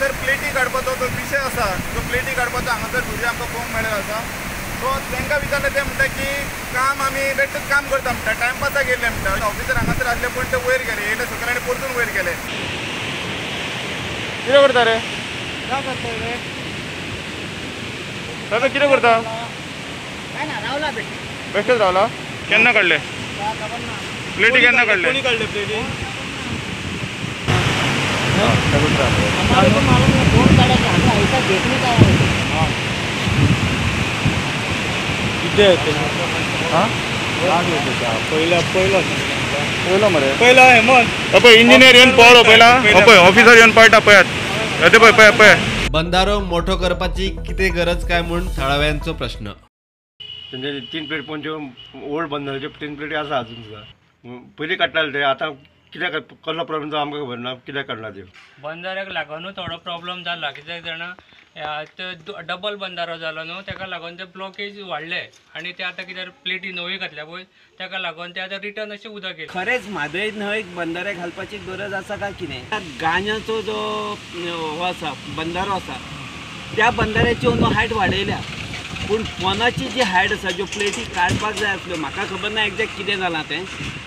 हांगासर प्लेटी काडपाचो जो विशय आसा, जो प्लेटी काडपाचो हांगासर भुरगे आमकां पळोवंक मेळ्ळे आसा. सो तांकां विचारलें ते म्हणटा की काम आमी बेश्टेच काम करता म्हणटा, टायमपासाक येयल्ले म्हणटा. ऑफिसर हांगासर आसले पूण ते वयर गेले, येयले सकयल आनी परतून वयर गेले. कितें करता रे? काय करतोय रे? दादा कितें करता? काय ना, रावला बेश्टेच. बेश्टेच रावला? केन्ना काडले प्लेटी? केन्ना काडले? कोणी काडले प्लेटी? हमारे को मालूम है कौन काटा है, हम ऐसा देखने का है. कितें हां पयलो पयलो पयलो मरे पयलो हेमंत. पळय इंजिनियर येवन पळयलो पयला, पळय ऑफिसर येवन पळयता पळयात, ते पळय पळय पळय. बंधारो मोठो करपाची कितें गरज काय म्हूण थळाव्यांचो प्रश्न. तेंचे 3 प्लेट पोंदच्यो ओल्ड बंधाऱ्याच्यो 3 प्लेटी आसा अजून सुद्दां. पयलीं काडटाले ते, आतां कित्याक कसलो प्रॉब्लम तो आमकां खबर ना, कित्याक काडला त्यो. बंधाऱ्याक लागूनूच थोडो प्रॉब्लम जाला, कित्याक जाणा डबल बंधारो जालो न्हू, ताका लागून ते ब्लॉकेज वाडले आनी ते आतां कित्याक प्लेटी नवी घातल्या पळय, ताका लागून ते आतां रिटर्न अशें उदक येयलें. खरेंच म्हादय न्हंयक बंधारे घालपाची गरज आसा काय कितें? गांजाचो जो हो आसा बंधारो आसा त्या बंधाऱ्याची अंदू हायट वाडयल्या, पूण पोनाची जी हायट आसा ज्यो प्लेटी काडपाक जाय आसल्यो, म्हाका खबर ना एग्जॅक्ट कितें जालां तें,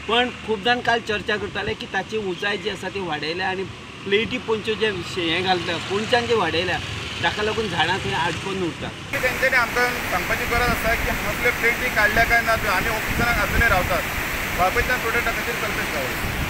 पण खूब जाण काल चर्चा करताले की ताची उंचाय जी आसा ती वाडयल्या आनी प्लेटी पोंदच्यो जे हें घालता पोंदच्यान जे वाडयल्या ताका लागून झाडां थंय आडकोन उरतात. तेंच्यांनी आमकां सांगपाची गरज आसा की हांगासले प्लेटी काडल्या काय ना, आमी ऑफिसरांक अजुनूय रावतात. वाळपयच्यान प्रोटेक्टा खातीर कल्पेश गावडे.